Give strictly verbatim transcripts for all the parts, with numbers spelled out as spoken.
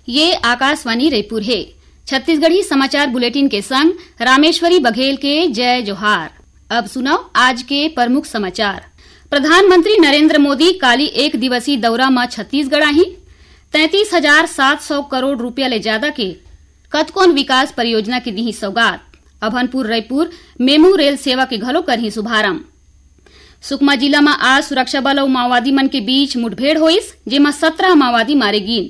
ये आकाशवाणी रईपुर हे। छत्तीसगढ़ी समाचार बुलेटिन के संग रामेश्वरी बघेल के जय जोहार। अब सुनव आज के प्रमुख समाचार। प्रधानमंत्री नरेंद्र मोदी काली एक दिवसीय दौरा म छत्तीसगढ़ आही। तैंतीस हजार सात सौ करोड़ रुपया ले जादा के कतकोन विकास परियोजना के दिही सौगात। अभनपुर रईपुर मेमू रेल सेवा के घलो करही शुभारंभ। सुकमा जिला म आज सुरक्षा बल अउ माओवादी मन के बीच मुठभेड़ होइस, जेमा सत्रह माओवादी मारे गीन।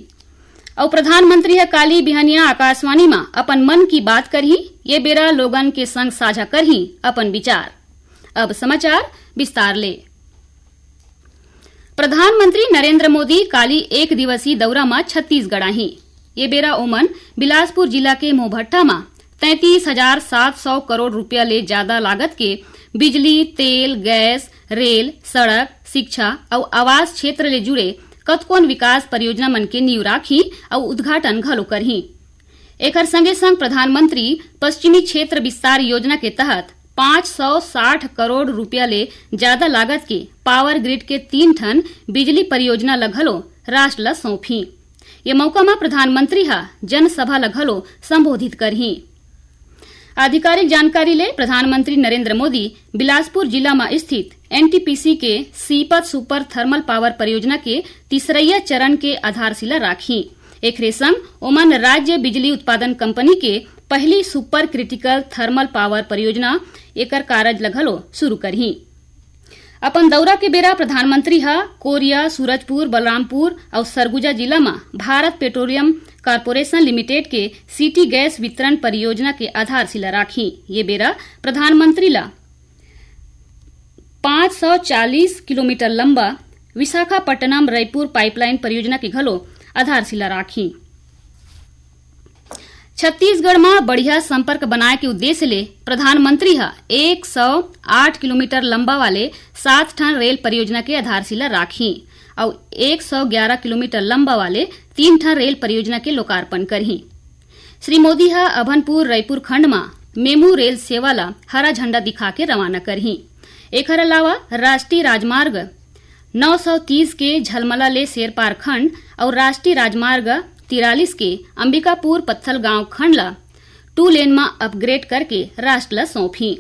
अउ प्रधानमंत्री ह काली बिहनिया आकाशवाणी म अपन मन की बात करही। ये बेरा लोगन के संग साझा करही अपन विचार। अब समाचार विस्तार ले। प्रधानमंत्री नरेंद्र मोदी काली एक दिवसीय दौरा म छत्तीसगढ़ आही। ये बेरा ओमन बिलासपुर जिला के मोहभट्टा म तैंतीस हजार सात सौ करोड़ रुपया ले जादा लागत के बिजली, तेल, गैस, रेल, सड़क, शिक्षा अउ आवास क्षेत्र ले जुड़े कतकोन विकास परियोजना मन के नींव राखही अउ उद्घाटन घलो करही। एखर संगे संग प्रधानमंत्री पश्चिमी क्षेत्र विस्तार योजना के तहत पाँच सौ साठ करोड़ रुपया ले जादा लागत के पावर ग्रिड के तीन ठन बिजली परियोजना ल घलो राष्ट्र ल सौंपही। ये मौका म प्रधानमंत्री ह जनसभा ल घलो संबोधित करही। आधिकारिक जानकारी ले प्रधानमंत्री नरेंद्र मोदी बिलासपुर जिला म स्थित एनटीपीसी के सीपत सुपर थर्मल पावर परियोजना के तीसरइया चरण के आधारशिला राखही। एखरे संग ओमन राज्य बिजली उत्पादन कंपनी के पहिली सुपर क्रिटिकल थर्मल पावर परियोजना एकर कारज ल घलो शुरू करही। अपन दौरा के बेरा प्रधानमंत्री ह कोरिया, सूरजपुर, बलरामपुर अउ सरगुजा जिला म भारत पेट्रोलियम कॉरपोरेशन लिमिटेड के सिटी गैस वितरण परियोजना के आधारशिला राखही। ये बेरा प्रधानमंत्री ल पाँच सौ चालीस किलोमीटर लंबा विशाखापट्टनम रईपुर पाइपलाइन परियोजना के घलो आधारशिला राखही। छत्तीसगढ़ म बढ़िया संपर्क बनाए के उद्देश्य ले प्रधानमंत्री ह एक सौ आठ किलोमीटर लंबा वाले सात ठन रेल परियोजना के आधारशिला राखही अउ एक सौ ग्यारह किलोमीटर लंबा वाले तीन ठन रेल परियोजना के लोकार्पण करही। श्री मोदी ह अभनपुर रईपुर खंड म मेमू रेल सेवा ल हरा झंडा दिखा के रवाना करही। एखर अलावा राष्ट्रीय राजमार्ग नौ सौ तीस के झलमला ले सेरपार खंड अउ राष्ट्रीय राजमार्ग तिरालीस के अंबिकापुर पत्थलगांव खंड ल टू लेन म अपग्रेड करके राष्ट्र ल सौंपही।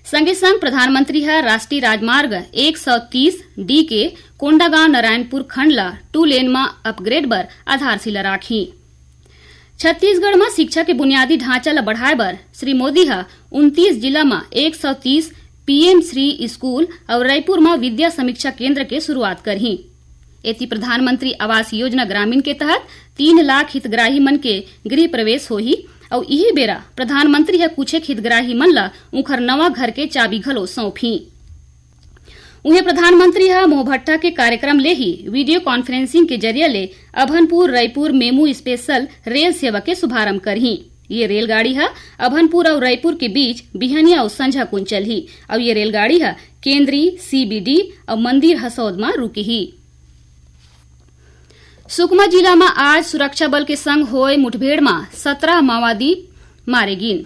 संगे संग प्रधानमंत्री ह राष्ट्रीय राजमार्ग एक सौ तीस डी के कोंडागांव नारायणपुर खंड ल टू लेन म अपग्रेड बर आधारशिला राखही। छत्तीसगढ़ म शिक्षा के बुनियादी ढांचा ल बढ़ाए बर श्री मोदी ह उनतीस जिला म एक सौ तीस पीएम श्री स्कूल अउ रईपुर म विद्या समीक्षा केंद्र के शुरुआत करही। एती प्रधानमंत्री आवास योजना ग्रामीण के तहत तीन लाख हितग्राही मन के गृह प्रवेश होही अउ इही बेरा प्रधानमंत्री ह कुछेक हितग्राही मन ल उंखर नवा घर के चाबी घलो सौंपही। उहें प्रधानमंत्री ह मोहभट्टा के कार्यक्रम ले ही वीडियो कॉन्फ्रेंसिंग के जरिया ले Abhanpur Raipur MEMU special rail सेवा के शुभारंभ करही। ये रेलगाड़ी ह अभनपुर अउ रईपुर के बीच बिहनिया अउ संझा कुन चलही अउ ये रेलगाड़ी ह केंद्री, सीबीडी अउ मंदिर हसौद म रुकही। सुकमा जिला म आज सुरक्षा बल के संग होए मुठभेड़ म सत्रह माओवादी मारे गिन।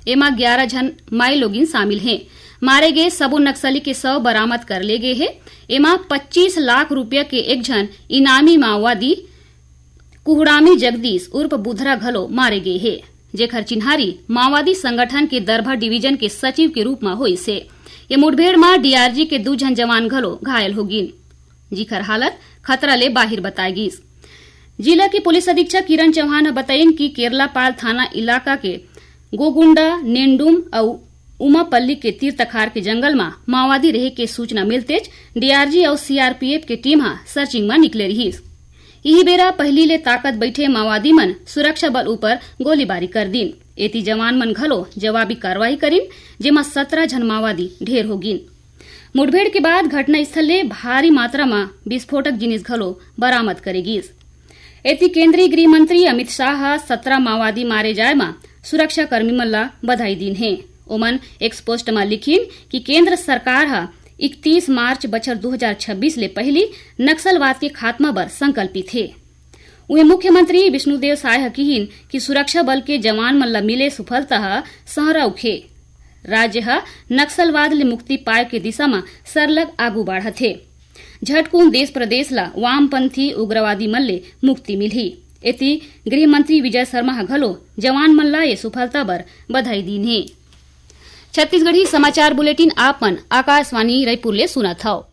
एमा ग्यारह झन माई लोगिन शामिल हे। मारे गे सबो नक्सली के शव बरामद कर ले गे हे। एमा पच्चीस लाख रुपया के एक झन इनामी माओवादी कुहड़ामी जगदीश उर्फ बुधरा घलो मारे गे हे, जेखर चिन्हारी माओवादी संगठन के दरभा डिवीजन के सचिव के रूप म होइस हे। ये मुठभेड़ म डीआरजी के दू झन जवान घलो घायल हो गिन, जिखर हालत खतरा ले बाहिर बताय गिस। जिला के पुलिस अधीक्षक किरण चौहान ह बताइन कि केरलापाल थाना इलाका के गोगुंडा, नेंडुम अउ उमापल्ली के तीर तखार के जंगल म माओवादी रहे के सूचना मिलतेच डीआरजी अउ सीआरपीएफ के टीम ह सर्चिंग म निकले रिहिस। इही बेरा पहिली ले ताकत बइठे माओवादी मन सुरक्षा बल ऊपर गोलीबारी कर दिन। एती जवान मन घलो जवाबी कार्रवाई करिन, जेमा सत्रह झन माओवादी ढेर हो गिन। मुठभेड़ के बाद घटनास्थल ले भारी मात्रा म विस्फोटक जिनिस घलो बरामद करे गिस। एती केंद्रीय गृह मंत्री अमित शाह ह सत्रह माओवादी मारे जाय म सुरक्षाकर्मी मन ल बधाई दीन हे। ओमन एक्स पोस्ट म लिखिन कि केंद्र सरकार ह इकतीस मार्च बछर दू हजार छब्बीस ले पहिली नक्सलवाद के खात्मा बर संकल्पित हे। उहें मुख्यमंत्री विष्णुदेव साय ह किहिन कि सुरक्षा बल के जवान मन ल मिले सफलता ह सहरौख हे। राज्य ह नक्सलवाद ले मुक्ति पाए के दिशा म सरलग आगू बाढ़त हे। झटकुन देश प्रदेश ल वामपंथी उग्रवादी मन ले मुक्ति मिलही। एती गृह मंत्री विजय शर्मा ह घलो जवान मन ला ये सफलता बर बधाई दीन हे। छत्तीसगढ़ी समाचार बुलेटिन आप मन आकाशवाणी रायपुर ले सुनत हव।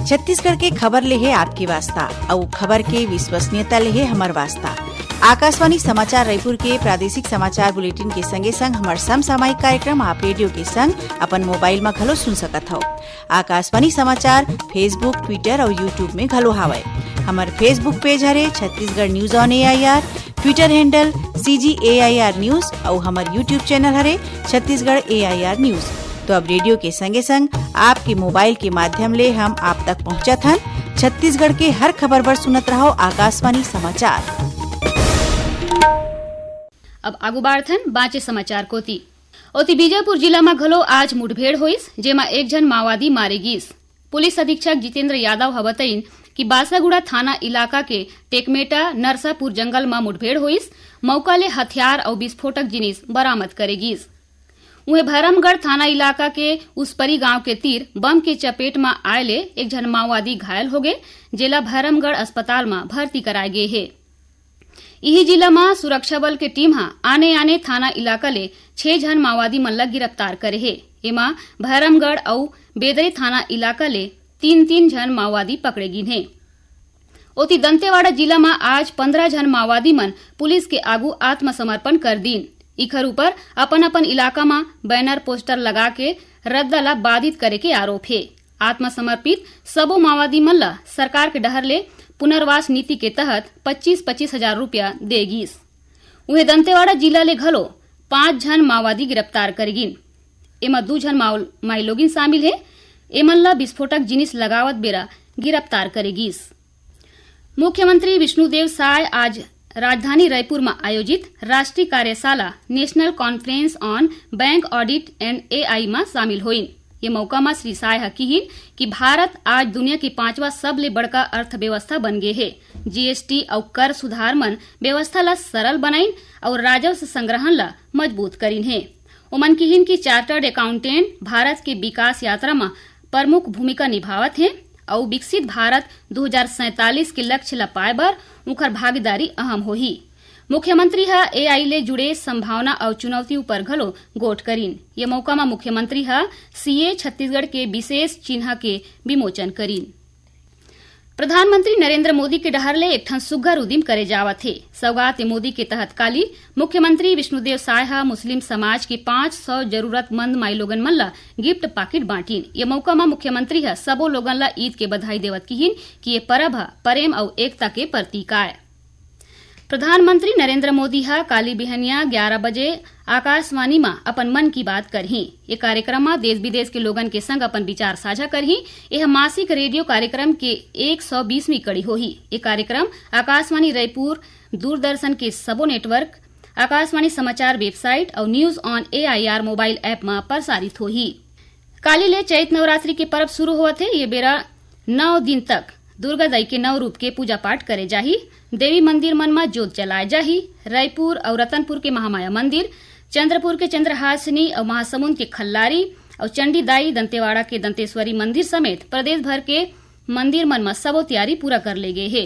छत्तीसगढ़ के खबर ले हे आपके वास्ता, अउ खबर के विश्वसनीयता ले हे हमर वास्ता। आकाशवाणी समाचार रायपुर के प्रादेशिक समाचार बुलेटिन के संगे संग हमर समसामयिक कार्यक्रम आप रेडियो के संग अपन मोबाइल म घलो सुन सकत हव। आकाशवाणी समाचार Facebook, Twitter अउ YouTube में घलो हावय। हमर Facebook पेज हरे Chhattisgarh news on AIR, Twitter handle CG AIR news अउ हमर YouTube चैनल हरे छत्तीसगढ़ एआईआर न्यूज। तो अब रेडियो के संगे संग आपके मोबाइल के माध्यम ले हम आप तक पहुंचत हन। छत्तीसगढ़ के हर खबर बर सुनत रहो आकाशवाणी समाचार। अब आगू बाढ़थन बांचे समाचार कोती। ओती बीजापुर जिला म घलो आज मुठभेड़ होइस, जेमा एक झन माओवादी मारे गीस। पुलिस अधीक्षक जितेंद्र यादव ह बतइन कि बासागुड़ा थाना इलाका के टेकमेटा नरसापुर जंगल म मुठभेड़ होइस। मौका ले हथियार अउ विस्फोटक जिनिस बरामद करे गीस। उहें भैरमगढ़ थाना इलाका के उसपरी गांव के तीर बम के चपेट म आए ले एक झन माओवादी घायल होगे, जेला भैरमगढ़ अस्पताल म भर्ती कराए गे हे। इही जिला म सुरक्षा बल के टीम ह आने-आने थाना इलाका ले छह झन माओवादी मन ल गिरफ्तार करे हे। एमा भैरमगढ़ अउ बेदरे थाना इलाका ले तीन-तीन झन माओवादी पकड़े गिन हे। ओती दंतेवाड़ा जिला म आज पंद्रह झन माओवादी मन पुलिस के आगू आत्मसमर्पण कर दीन। इखर ऊपर अपन-अपन इलाका म बैनर पोस्टर लगा के रद्दा ल बाधित करे के आरोप हे। आत्मसमर्पित सबो माओवादी मन ल सरकार के डहर ले पुनर्वास नीति के तहत पच्चीस पच्चीस हजार रुपया दे गीस। उहें दंतेवाड़ा जिला ले घलो पांच झन माओवादी गिरफ्तार करे गिन। एमा दू झन माओ-, माईलोगिन शामिल हे। एमन ल विस्फोटक जिनिस लगावत बेरा गिरफ्तार करे गीस। मुख्यमंत्री विष्णुदेव साय आज राजधानी रायपुर म आयोजित राष्ट्रीय कार्यशाला National Conference on Bank Audit and AI म शामिल होइन। ये मौका म श्री साय ह किहिन कि भारत आज दुनिया के पांचवा सबले बड़का अर्थव्यवस्था बन गे हे। जीएसटी अउ कर सुधार मन व्यवस्था ल सरल बनाइन अउ राजस्व संग्रहण ल मजबूत करिन हे। ओमन किहिन कि चार्टर्ड अकाउंटेंट भारत के विकास यात्रा म प्रमुख भूमिका निभावत हे अउ विकसित भारत दू हजार सैंतालीस के लक्ष्य ल पाए बर उंखर भागीदारी अहम होही। मुख्यमंत्री ह एआई ले जुड़े संभावना अउ चुनौती उपर घलो गोठ करिन। ये मौका म मुख्यमंत्री ह सीए छत्तीसगढ़ के विशेष चिन्हा के विमोचन करिन। प्रधानमंत्री नरेंद्र मोदी के डहर ले एक ठन सुग्घर उदिम करे जावत हे। सौगात ए मोदी के तहत काली मुख्यमंत्री विष्णुदेव साय ह मुस्लिम समाज के पांच सौ जरूरतमंद माईलोगन मन ल गिफ्ट पाकिट बांटिन। ये मौका म मुख्यमंत्री ह सबो लोगन ल ईद के बधाई देवत किहिन कि ये परब ह प्रेम अउ एकता के प्रतीक आय। प्रधानमंत्री नरेंद्र मोदी ह काली बिहनिया ग्यारा बजे आकाशवाणी म अपन मन की बात करही। ये कार्यक्रम म देश विदेश के लोगन के संग अपन विचार साझा करही। यह मासिक रेडियो कार्यक्रम के एक सौ बीसवीं कड़ी होही। ये कार्यक्रम आकाशवाणी रायपुर, दूरदर्शन के सबो नेटवर्क, आकाशवाणी समाचार वेबसाइट अउ news on AIR mobile app म प्रसारित होही। काली ले चैत नवरात्रि के परब शुरू होवत हे। ये बेरा नौ दिन तक दुर्गा दाई के नौ रूप के पूजा पाठ करे जाही। देवी मंदिर मन म जोत जलाए जाही। रायपुर अउ रतनपुर के महामाया मंदिर, चंद्रपुर के चंद्रहासिनी अउ महासमुंद के खल्लारी अउ चंडी दाई, दंतेवाड़ा के दंतेश्वरी मंदिर समेत प्रदेश भर के मंदिर मन म सबो तैयारी पूरा कर ले गे हे।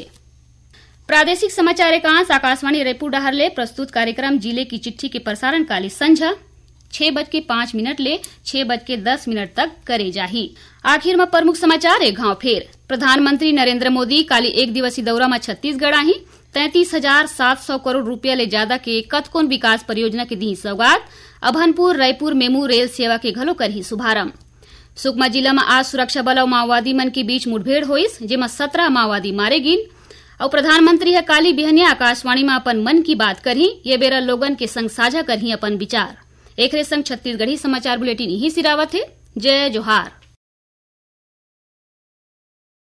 प्रादेशिक समाचार एकांश आकाशवाणी रायपुर डहार ले प्रस्तुत कार्यक्रम जिले की चिट्ठी के प्रसारण काली संझा छह बज के पाँच मिनट ले छह बज के दस मिनट तक करे जाही। आखिर म प्रमुख समाचार एक घाव फेर। प्रधानमंत्री नरेंद्र मोदी काली एक दिवसीय दौरा म छत्तीसगढ़ आही। तैंतीस हजार सात सौ करोड़ रुपया ले ज्यादा के कतकोन विकास परियोजना के दिही सौगात। अभनपुर रायपुर मेमू रेल सेवा के घलो करही शुभारंभ। सुकमा जिला म आज सुरक्षा बल अउ माओवादी मन के बीच मुठभेड़ होइस, जेमा सत्रह माओवादी मारे गिन। अउ प्रधानमंत्री ह काली बिहनिया आकाशवाणी म अपन मन की बात करही। ये बेरा लोगन के संग साझा करही अपन विचार। एकरे संग छत्तीसगढ़ी समाचार बुलेटिन इही सिरावत हे। जय जोहार।